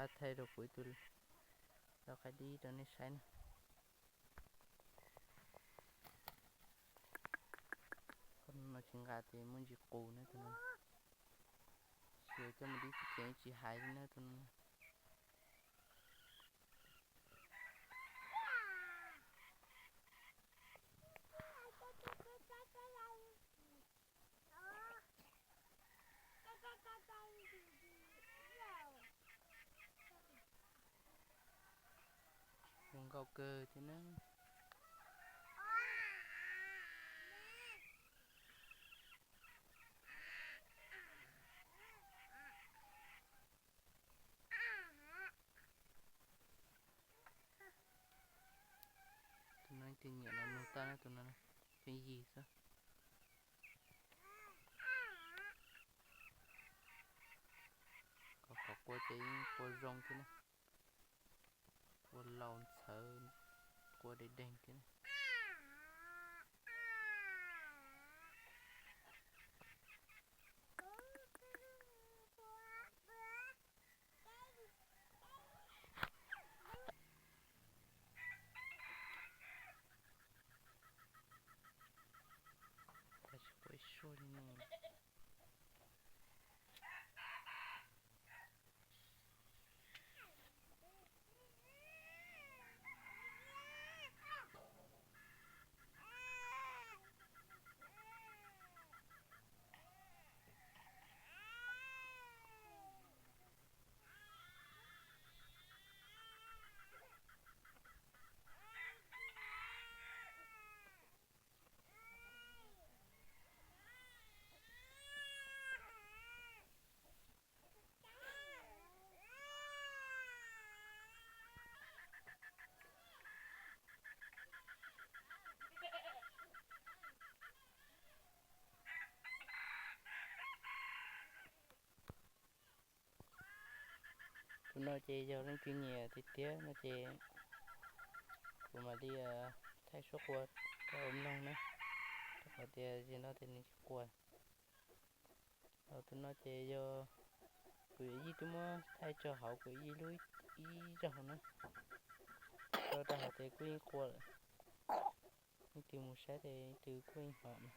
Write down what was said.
Thaij rau kuv ib tug lau qaib dib rau nej saib na. Qhov no tsis nqa ces muaj ntsis qus na tus no. Tsis coj mus dib tsis ceev tsis hais li na tus no. Zoo nkauj kawg thiab na. Tus no tus nyiam los nug tau na, tus no pheej yig xwb. Qhov qua ces yeej qua zoo thiab na, qua laus ntxhawv, qua deeg deeg thiab na. Tab sis qua ib suab li no. Tus no ces yog leej twg nyiam tiag tiag no ces kuv mam li thaij suab qua rau mloog na, rau qhov tias zaum no ces nws tsis qua. Tus no ces yog kuv yawm yij twb muab thaij tso hauv kuv yawm yij lub ib zaug na, tso rau hauv ces kuj yeej qua lawm. Leej twg mus saib ces leej twg kuj yeej hnov na.